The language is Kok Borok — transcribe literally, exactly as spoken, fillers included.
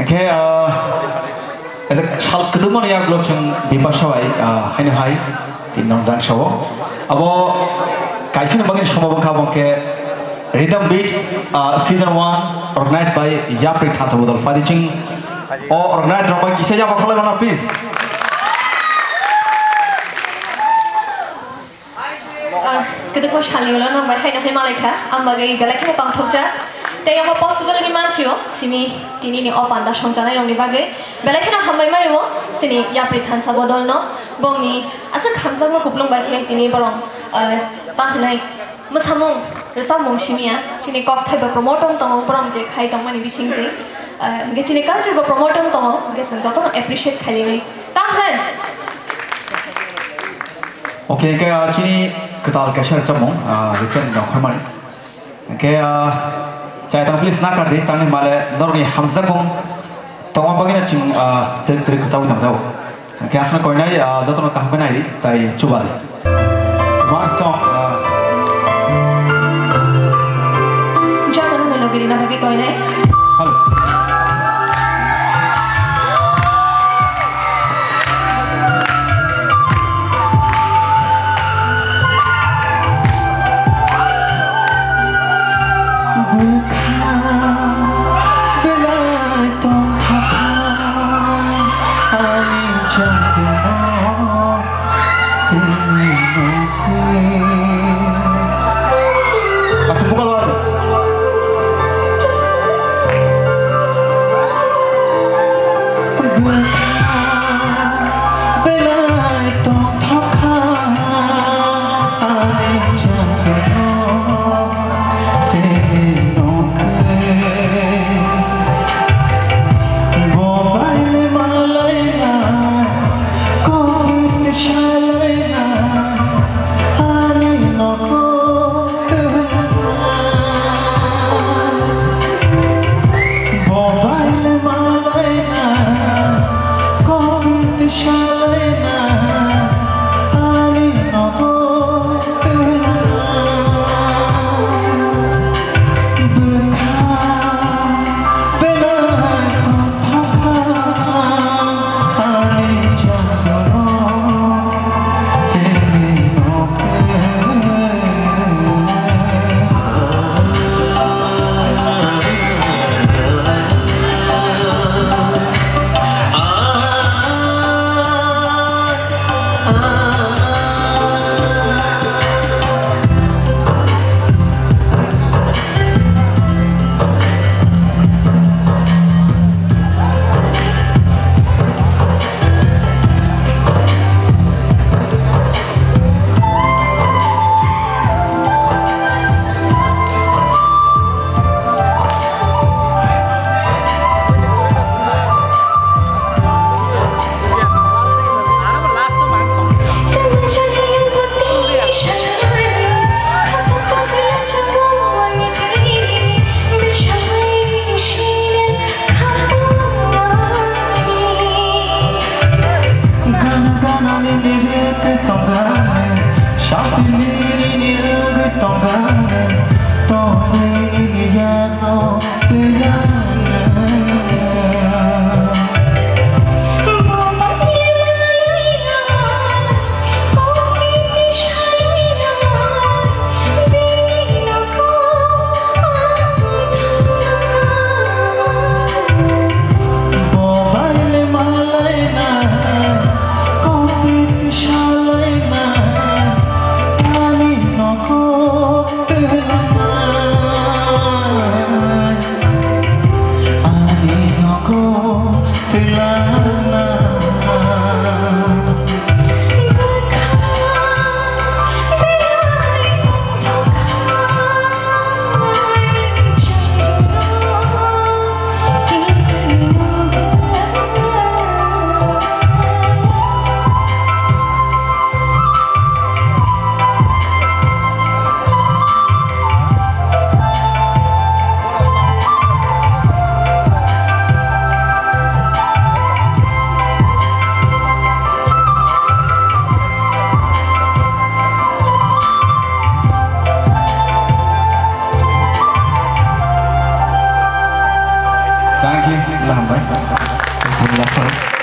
Khe, ah, kaisa sal kwdwmani yagulo chwng Bipasha bai, ah, haino hai tin nong jang sao. Abo kaisa ni bagwi somo bwkha bangkhe Rhythm Beat, ah, season one, organized by Yapri Thansa Bodol Padiching. O organize rok bai kisa yaba kholai mano, please. Ah, kwdwkma salni ulo nang bai haino hai malai kha, ang bagwi belai kheno tongthokjak. Tei omo possible wngwi mansio, simi tinini o panda songchanai rokni bagwi belai kheno hambai mani o, sini Yapri Thansa Bodolno, bongni aswk hamjakma kuplung bai khe tini borok, ah, tang hinai mwsamung rwchapmung simiya, chini kokthai bo promote wng tongo, borok je khai tongmani bisingtwi, ah, hwnkhe chini culture bo promote wng tongo, hwnkhe chwng jotono appreciate khainai. Tang hwn. Okay, hwnkhe, ah, chini kwtal kaisa rwchapmung, ah, recent nongkhormani. Hwnkhe, ah, chai tang please nakar di, tangni male norokni hamjakmung tongma bagwino chwng, ah, twrwk twrwk kwchaui tongjago. Hwnkhe aswkno koinai, ah, jotono kaham khe nai di, tai chuba di. One song, ah, Jotono logi rina bagwi koinai. Hello. Bwkha belai tongthokha ani jagano tini nukwi. Atung buka luar. Bwkha belai tongthokha ani jagano tini nukwi. Bo baile malaina, kokti salaina, ani nogo twna. Bo baile malaina, kokti salaina, ani nogo twna. Bwkha belai tongthokha ani jagano tini nukwi. Gana gana nini rwgwi tongkha, sapini nini rwgwi tongkha, tongwi nini yakno twi yakno. Bo baile malaina, kokti salaina, ani nogo twna. Thank you, hambai.